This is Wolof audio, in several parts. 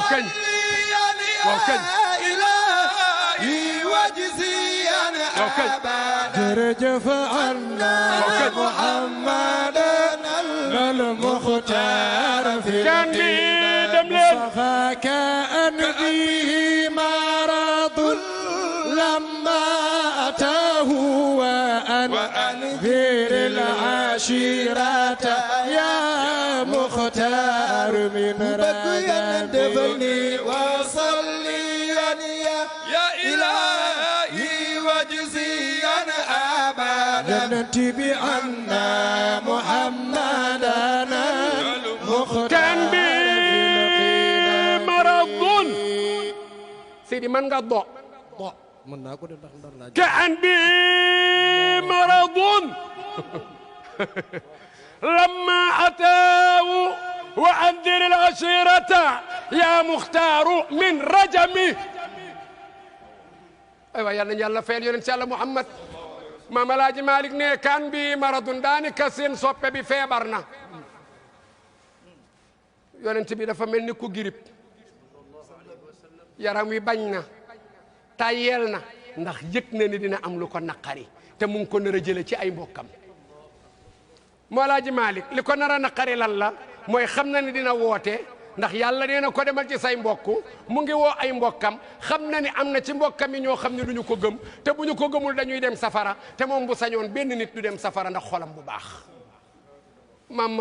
وكن وكن وجزيا جرجف عنا محمدا المختار في كان بيدم لين كأن به مرض لما أتاه وأنذر العشيرة يا مختار من دفني وصليا يا إلهي وجزيا أبدا بأن محمدا مختار كان بمرض سيدي من قد كان بمرض لما أتاه وأنذر العشيرة يا مختار من رجمي أيوة يلا فعل يونس يلا محمد ما ملاج مالك نه كان بي مرض داني كسين صوب بي فيبرنا يونس بي dafa melni ku girip yaram wi bañna tayelna ndax yek na ni dina am lu ko nakari te mu ngi ko neura jël ci ay mbokam Mawlaaji Malick li ko nar a naqari lan la mooy xam na ni dina woote ndax yàlla nee na ko demal ci say mbokk mu ngi woo ay mbokkam xam na ni am na ci mbokkam yi ñoo xam ne duñu ko gëm te bu ñu ko gëmul dañuy dem safara te moom bu sañoon benn nit du dem safara ndax xolam bu baax maam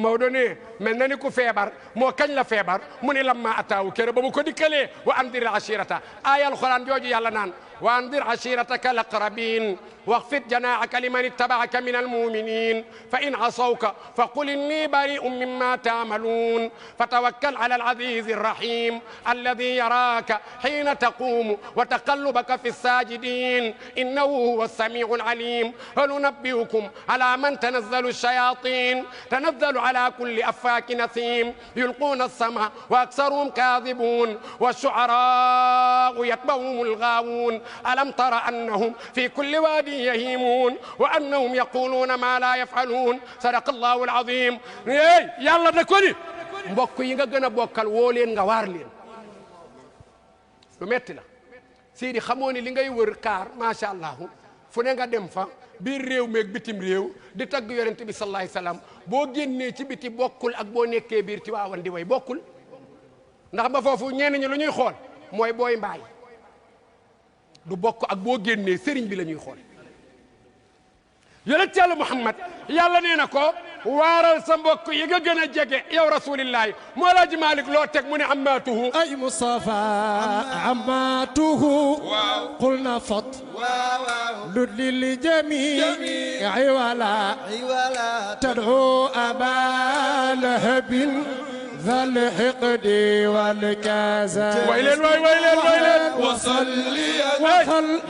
Maodo ne mel na ni ku feebar moo kañ la feebar mu ni lamma ataawu kere ba mu ko dikkalee wa andir ashirata aayal xuraan jooju yàlla naan wa andir ashirataka laqrabin واخفض جناحك لمن اتبعك من المؤمنين فإن عصوك فقل إني بريء مما تعملون فتوكل على العزيز الرحيم الذي يراك حين تقوم وتقلبك في الساجدين إنه هو السميع العليم هل ننبئكم على من تنزل الشياطين تنزل على كل أفاك نثيم يلقون السمع وأكثرهم كاذبون والشعراء يتبعهم الغاوون ألم تر أنهم في كل وادي يهيمون وأنهم يقولون ما لا يفعلون صدق الله العظيم يلا نكوني mbokk yi nga gën a bokkal woo leen nga waar leen lu metti la Sidi xamoo ni li ngay wër kaar macha allah fu ne nga dem fa biir réew meeg bitim réew di tagg yonent bi sallallahu alayhi wasallam boo génnee ci biti bokkul ak boo nekkee biir ci waawan di way bokkul ndax ba foofu ñenn ñi lu ñuy xool mooy booy mbaay du bokk ak boo génnee sëriñ bi la ñuy xool yonent Yàlla Muhammad yàlla nee na ko waaral sa mbokk yi nga gën a jege yow rasulillahi Mawlaaji Malick loo teg mu ne ammaatuhu ay Mustafa ammaatuhu qulna fat ludli li jamii wala tad'u aba lahabin ذا الحقد والكذا ويلين وصلي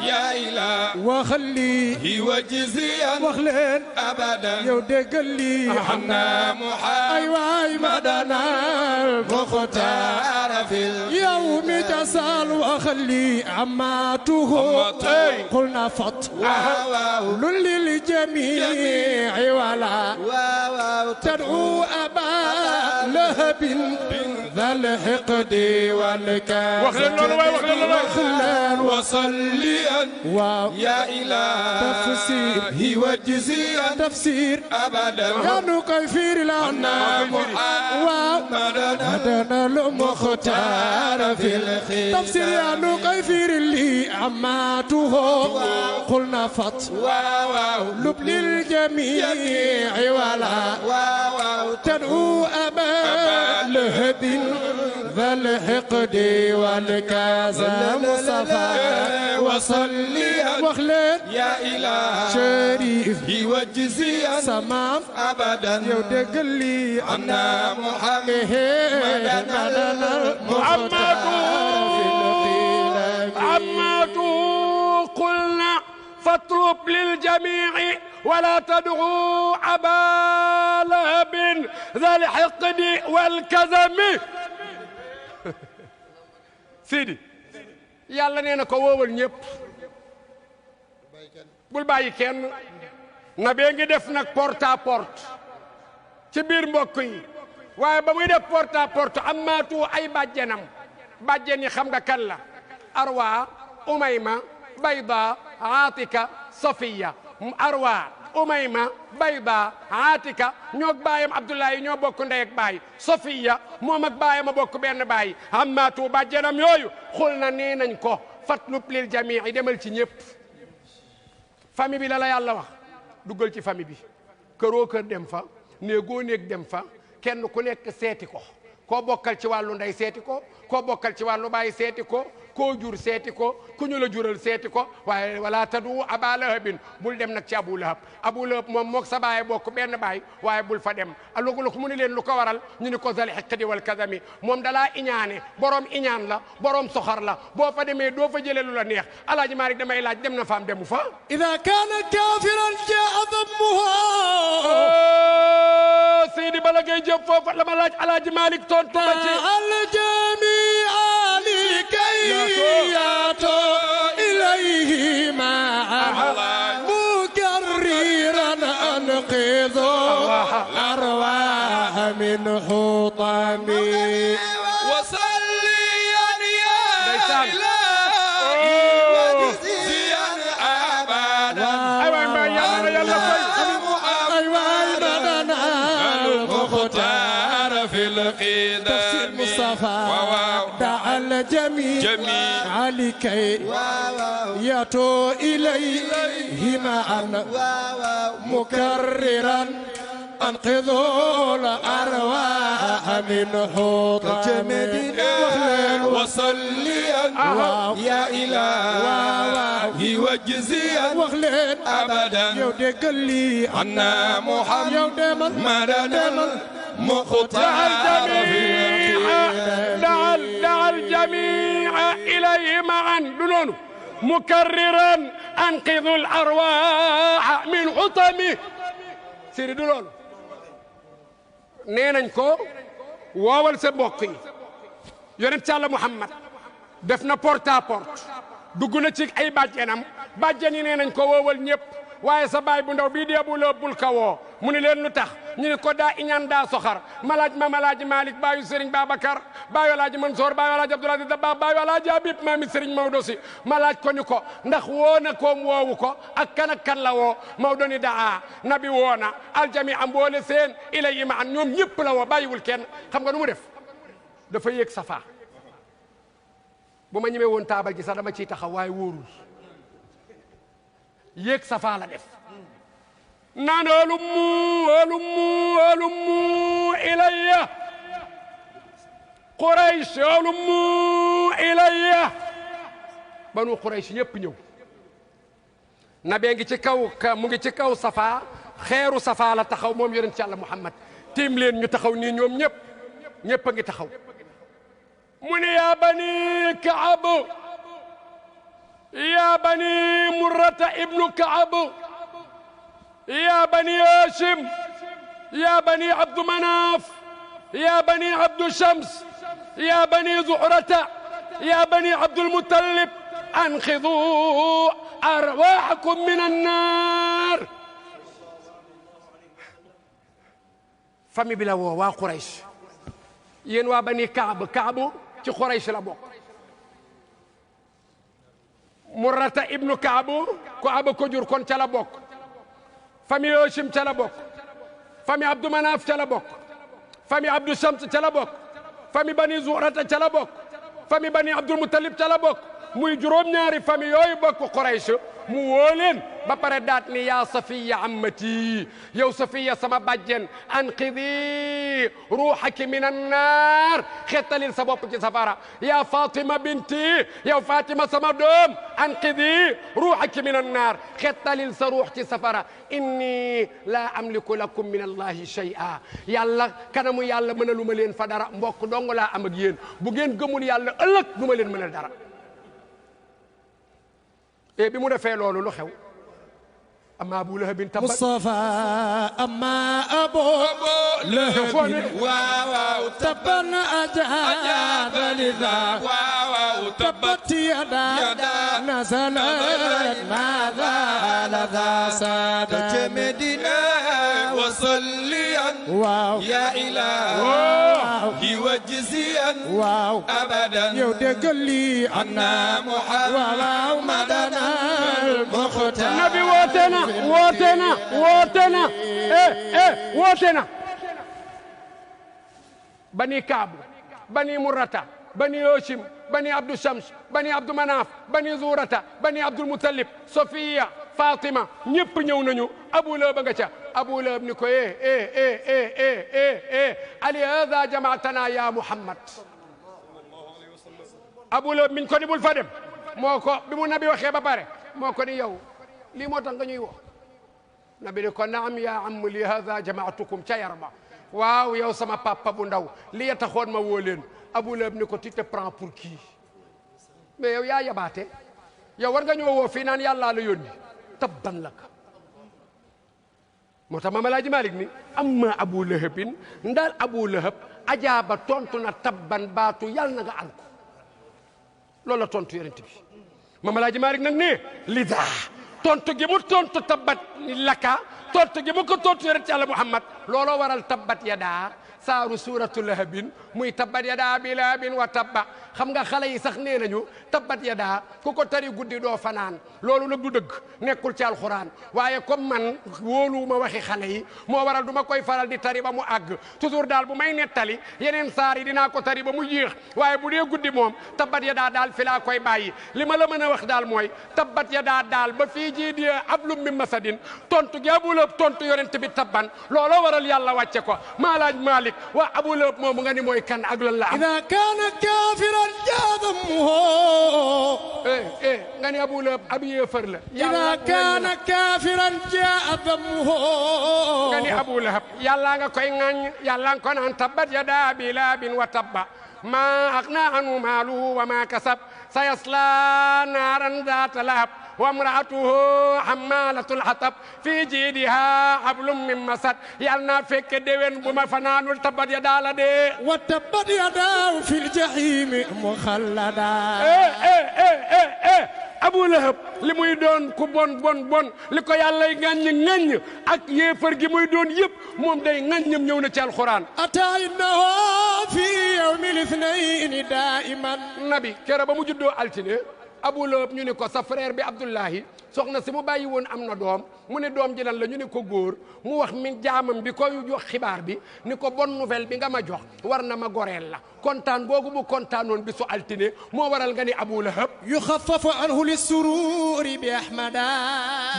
يا إله وخليه وجزيا وخلين أبدا يودق لي حنا محمد أيوة مدنا المختار في يوم تسال وخلي عماته قلنا فط للجميع ولا تدعو أبا لهب ذا الحقد والكذب وصليا يا إله تفسير وجزيا تفسير أبدا يا نكفير لنا محمدنا المختار في الخير تفسير يا نكفير لي عماته قلنا فط لب للجميع ولا تدعو أبا لهب ذا الحقد والكذا مصطفى وصليا وخلد يا إله شريف وجزيا سمام أبدا يودق لي أنا محمد قلنا فاطلب للجميع ولا تدعوا أبا لهب ذا الحقد والكذب سيدي يلا نينا كو وول ñépp bul bàyyi kenn na bee ngi def nag porte à porte ci biir mbokk yi waaye ba muy def porte à porte ammaatu ay bàjjenam bàjjen yi xam nga kan la Arwa Umayma Bayda Atika Safiya Arwa Umayma Bayda Atika ñoog baayam Abdullahi ñoo bokk ndey ak baay Safiya moom ak baayam a bokk benn baay ammaatu bàjjenam yooyu xul na nee nañ ko fatlub lil jamii demal ci ñëpp famille bi la yàlla wax duggal ci famille bi këroo kër dem fa néegoo néeg dem fa kenn ku nekk seeti ko koo bokkal ci wàllu ndey seeti ko koo bokkal ci wàllu baay seeti ko koo jur seeti ko ku ñu la jural seeti ko waaye wala tadu aba lahabin bul dem nag ci abu lahab moom mook sa baay bokk benn baay waaye bul fa dem aluguluk mu ni leen lu ko waral ñu ni ko zal hiqdi wal kadami moom dalaa iñaane borom iñaan la borom soxar la boo fa demee doo fa jëlee lu la neex alaaji Maalik damay laaj dem na faam demu fa ida kaana kafiran jaa dammuha Seydi bala ngay jëf foofu la ma laaj alaaji Maalik tontu ma ci ياتو إليه معا مكررا أنقذ الأرواح من حطمي وصليا يا إلهي وجزيا أبدا أيوة ما يلا المختار في القدم مصطفى دعا الجميع عليكي ياتوا إليه معا مكررا أنقذوا الأرواح من حطم وصليا يا إلهي وجزيا أبدا عنا محمدا مختار دعا الجميع إليه معا دونو مكررا أنقذوا الأرواح من حطمه سيري دونو nee nañ ko woowal sa mbokk yi yonent Yàlla Muhammad def na porte à porte dugg na ci ay bàjjenam bàjjen yi nee nañ ko woowal ñëpp waaye sa baay bu ndaw bii di Abu Lahab bul ka woo mu ni leen lu tax ñu ne ko daa iñaan daa soxar malaaj ma malaaji Malick baayu Serigne Babacar baayu alaaji Mansour baayu alaaji Abdoul Aziz Dabakh baayu alaaji Habib maami Serigne Maodo si malaaj ko ni ko ndax woo na koom woowu ko ak kan ak kan la woo Maodo ni daa nabi woo na aljami am boole seen ilay ma an ñoom ñëpp la woo bàyyiwul kenn xam nga nu mu def dafa yéeg safa bu ma ñemee woon taabal gi sax dama ciy taxaw waaye wóorul yéeg safa la def naan halummu ilayya Quraysh halummu ilayya banu Quraysh ñëpp ñëw nabee ngi ci kaw mu ngi ci kaw safa xeeru safa la taxaw moom yonent Yàlla Muhammad tiim leen ñu taxaw nii ñoom ñëpp a ngi taxaw mu ne yaa bani Kaab yaa bani Murrata ibnu Kaab يا بني هاشم يا بني عبد مناف يا بني عبد الشمس يا بني زهرة يا بني عبد المطلب أنقذوا أرواحكم من النار فمي بلا waa Quraysh yéen waa bani Kaab ci Quraysh la bokk Murrata ibnu Kaab ko jur kon ca la bokk famille Hashim ca la bokk famille Abdou Manaf ca la bokk famille Abdou Shams ca la bokk famille Bani Zuhrata ca la bokk famille Bani Abdul Muttalib ca la bokk muy juróom-ñaari famille yooyu bokk Quraysh mu woo leen ba pare daat ni yaa Safiya ammati yow Safiya sama bàjjen anqidi ruuxaki min annaar xettalil sa bopp ci safara yaa Fatima binti yow Fatima sama doom anqidi ruuxaki min annaar xettalil sa ruux ci safara inni laa amliku lakum min allahi shay'a yàlla kanamu yàlla mënalu ma leen fa dara mbokk dong laa am ak yéen bu ngeen gëmul yàlla ëllëg du ma leen mënal dara e bi mu defee loolu lu xew amma Abu Lahab Mustafa amma Abu Lahab waaw tabban ajaaba lidha tabbat yada nazalat madha ladha sada مدينة وصليا واو يا إلهي وجزيا واو أبدا yow déggal lii أنا محمدنا المختار nabi woote na woote na bani Kaabu bani Murrata bani Hashim bani Abdou Shams bani Abdou Manaf bani Zurata bani Abdul Muttalib Sofiya Fatima ñëpp ñëw nañu Abu Lahab nga ca Abu Lahab ni ko ali hada jamaatana ya Muhammad Abu Lahab miñ ko ni bul fa dem moo ko bi mu nabi waxee ba pare moo ko ni yow lii moo tax nga ñuy woo nabi ni ko naam ya am li hada jamaatukum ca yarba waaw yow sama papa bu ndaw li ya taxoon ma woo leen Abu Lahab ni ko tu te prends pour qui mais yow yaa yabaate yow war nga ñoo woo fii naan yàllaa la yónni tabban laka moo tax Maam Alaaji Malik ni amma Abu Lahabin ndaal Abu Lahab ajaaba tontu na tabban baatu yàlla na nga alko loolu la tontu yonent bi Maam Alaaji Malik nag ne lida tontu gi mu tontu tabbat laka tontu gi mu ko tontu yonent Yàlla Muhammad looloo waral tabbat yadaa saaru suuratu lahabin muy tabbat yadaa abi lahabin wa tabba xam nga xale yi sax nee nañu tabbat yadaa ku ko tari guddi doo fanaan loolu nag du dëgg nekkul ci alxuraan waaye comme man wóolu ma waxi xale yi moo waral du ma koy faral di tari ba mu àgg toujours daal bu may nettali yeneen saar yi dinaa ko tari ba mu jeex waaye bu dee guddi moom tabbat yadaa daal fi laa koy bàyyi li ma la mën a wax daal mooy tabbat yadaa daal ba fii jii di ablum min masadin tontu gi Abu Lahab tontu yonent bi tabban looloo waral yàlla wàcce ko maalaaj Malik waa Abu Lahab moomu nga ni mooy kan ak lan la am إذا كان كافرا جاذمه nga ni Abu Lahab ab yéefar la إذا كان كافرا جاء ذمه nga ni Abu Lahab yàlla nga koy ŋañ yàlla nga ko naan tabbat yadaa abi lahabin wa tabba ma aghnaa anhu maaluhu wa ma kasab sayaslaa naaran zaata lahab wa imra'atuhu hammalatul hatab fi jiidiha hablum min masad yàlla naa fekke déwén bu ma fanaanul tabbat yadaa la de وتبت يداه في الجحيم مخلدا Abu Lahab li muy doon ku bon li ko yàllay ŋaññ ak yéefar gi muy doon yëpp moom day ŋaññam ñëw na ci alxuraan أتى إنه في يوم الاثنين دائما nabi kera ba mu juddoo altine Abu Lahab ñu ne ko sa frère bi Abdullahi soxna si mu bàyyi woon am na doom mu ne doom ji lan la ñu ne ko góor mu wax min jaamam bi koy jox xibaar bi ni ko bonne nouvelle bi nga ma jox war na ma goreel la kontaan googu mu kontaanoon bisu altine moo waral nga ni Abu Lahab يخفف عنه للسرور بأحمدا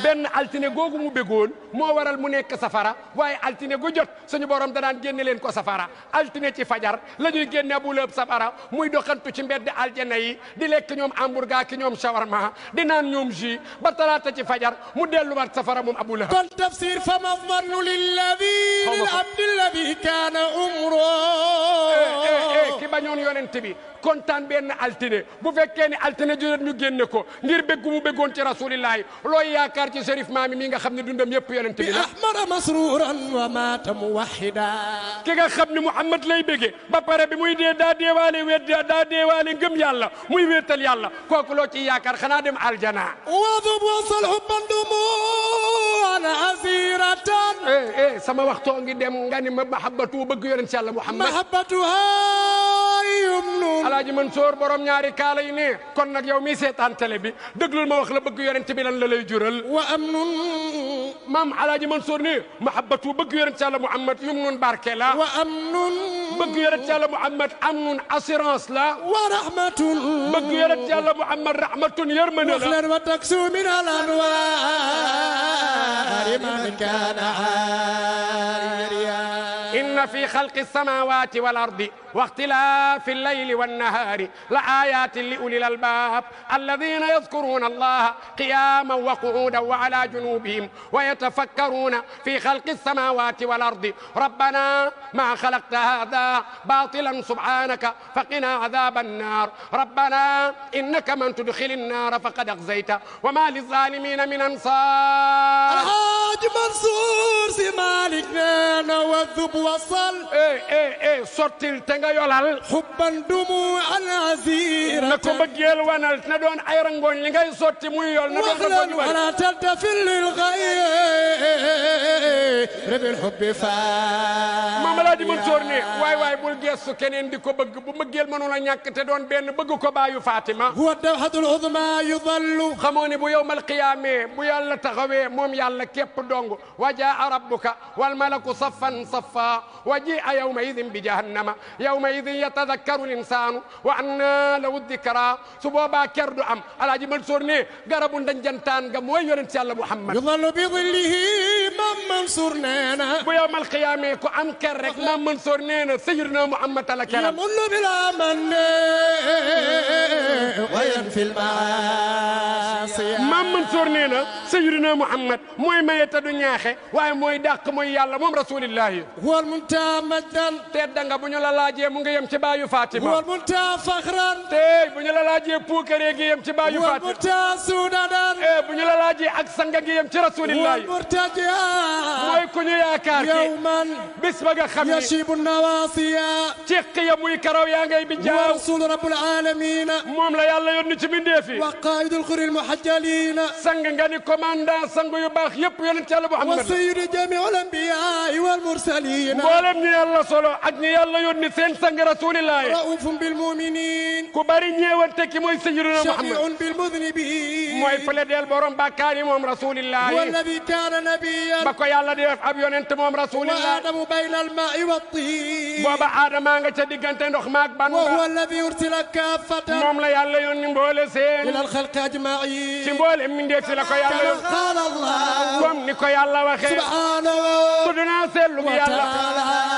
benn altine googu mu bëggoon moo waral mu nekk safara waaye altine gu jot suñu borom danaan génne leen ko safara altine ci fajar la ñuy génne Abu Lahab safara muy doxantu ci mbedd aljana yi di lekk ñoom hamburger ki ñoom shawarma di naan ñoom jus ba talaata ci fajar mu delluwaat safara moom Abu Lahab kon tafsir fama dhannu lilabdi الذي كان أمره ki bañoon yonent bi kontaan benn altine bu fekkee ni altine jot ñu génne ko ngir bëggu mu bëggoon ci rasulillahi looy yaakaar ci Cherif Maami mi nga xam ne dundam yëpp yonent bi la بأحمد مسرورا ومات موحدا ki nga xam ne Muhammad lay bëgge ba pare bi muy dee daa deewaale ngëm yàlla muy wéetal yàlla kooku loo ci yaakaar xanaa dem aljana وذب وصل حبا دموعا أزيرة sama waxtoo ngi dem nga ni ma mahabbatu bëgg yonent yàlla Muhammad محبتها يمن Alaaji Mansour borom ñaari kaala yi ne kon nag yow mi seetaan télé bi déglul ma wax la bëgg yonent bi lan la lay jural وأمن maam Alaaji Mansour ne mahabbatu bëgg yonent yàlla Muhammad yumnun barke la وأمن bëgg yonent yàlla Muhammad amnun assurance la ورحمة bëgg yonent yàlla Muhammad rahmatun yërmande la وخلا وتكسو من الأنوار من كان عاريا إن في خلق السماوات والأرض واختلاف الليل والنهار لآيات لأولي الألباب الذين يذكرون الله قياما وقعودا وعلى جنوبهم ويتفكرون في خلق السماوات والأرض ربنا ما خلقت هذا باطلا سبحانك فقنا عذاب النار ربنا إنك من تدخل النار فقد أخزيته وما للظالمين من أنصار الحاج منصور سي مالك نانا والذب وصل sottil te nga yolal حبا دموعا عزيرة na ko bëggeel wanal na doon ay rangooñ li ngay sotti muy yol na doon واخلا rangooñ wala ولا تلتفت للغير بالحب Maam Alaaji Mansour ne waay bul geestu keneen di ko bëgg bu mbëggeel mënul a ñàkk te doon benn bëgg ko baayu Fatima هو الدوحة العظمى يظل xamoo ne bu yowmal qiyaame bu yàlla taxawee moom yàlla képp dong wa jaa rabbuka wal malaku saffan saffa wa jia yawma idin bi jahannama yawma idin yatadakkaru linsaanu wa anna lahu dikra su boobaa ker du am Alaaji Mansour ne garabu ndanjantaan ga mooy yonent yàlla Muhammad يظل بظله من منصور نانا bu yowmal qiyaame ku am ker rek Maam Mansour nee na Sayyidina Muhammad ala keram يمن بلا من وينفي المعاصي Maam Mansour nee na Sayyidina Muhammad mooy maye te du ñaaxe waaye mooy dàq mooy yàlla moom rasulillahi هو المنتهى مجدا tedda nga bu ñu la laajee mu ngi yem ci baayu Fatima هو المنتهى فخرا tey bu ñu la laajee puukaree gi yem ci baayu هو Fatima المنتهى سودا bu ñu la laajee ak sanga gi yem ci هو rasulillahi المرتجى mooy ku ñu yaakaar ki يوما bis ba nga xam ni يشيب النواصي ceq ya muy karaw yaa ngay bi هو jaaw رسول رب العالمين moom la yàlla yónni ci mbindeef yi وقائد الخر المحجلين sang nga ni commandant sang yu baax yëpp yonent yàlla Muhammad وسيد جميع الانبياء والمرسلين mboolem ñi yàlla solo ak ñi yàlla yónni seen sang rasulillahi رؤوف بالمؤمنين ku bari ñeewante ki mooy Sayyidina Muhammad شفيع بالمذنبين mooy fële del borom bàkkaar yi moom rasulillahi هو الذي كان نبيا ba ko yàlla di def ab yonent moom rasulillahi وآدم بين الماء والطين booba aadama nga ca diggante ndox maag ban وهو ba الذي أرسل كافة moom la yàlla yónni mboole seen إلى الخلق أجمعين ci mboole mbindeef si la ko yàlla yónni قال الله comme ni ko yàlla waxee سبحانه tudd naa seetlu gi yàlla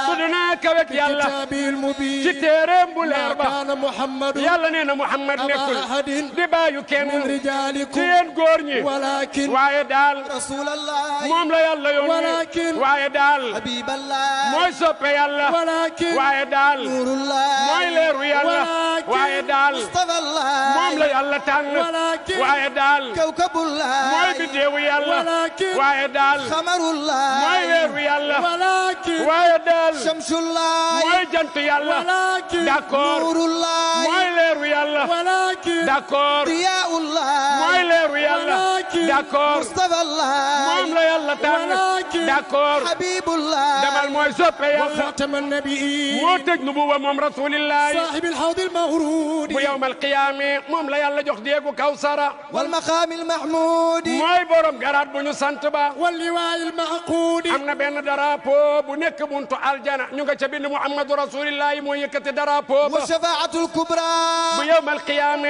tudd naa kawek yàlla كتابه المبين ci téeréem bu leer ما ba كان محمد yàlla nee na Muhammad nekkul أبا أحد di bàyyu kenn من ci رجالكم yéen góor ñi ولكن waaye daal رسول الله moom la yàlla yónni ولكن waaye daal حبيب الله mooy soppe yàlla ولكن waaye daal نور الله mooy leeru yàlla ولكن waaye daal مصطفى الله moom la yàlla tànn ولكن waaye daal كوكب الله mooy biddeewu yàlla ولكن waaye daal قمر الله mooy weeru yàlla ولكن waaye daal شمس الله mooy jant yàlla ولكن d'accord نور الله mooy leeru yàlla ولكن d'accord ضياء الله mooy leeru yàlla ولكن d'accord مصطفى الله moom la yàlla tànn ولكن d'accord حبيب الله demal mooy soppe yàlla وخاتم النبيين moo tëj nubuwa moom rasulillahi صاحب الحوض المورود bu yawmal qiyaame moom la yàlla jox déegu Kawsara والمقام المحمود mooy borom garaat bu ñu sant ba واللواء المعقود am na benn drapeau bu nekk buntu aljana ñu nga ca bind Muhammadu rasulillahi moo yëkkati drapeau ba والشفاعة الكبرى bu yawmal qiyaame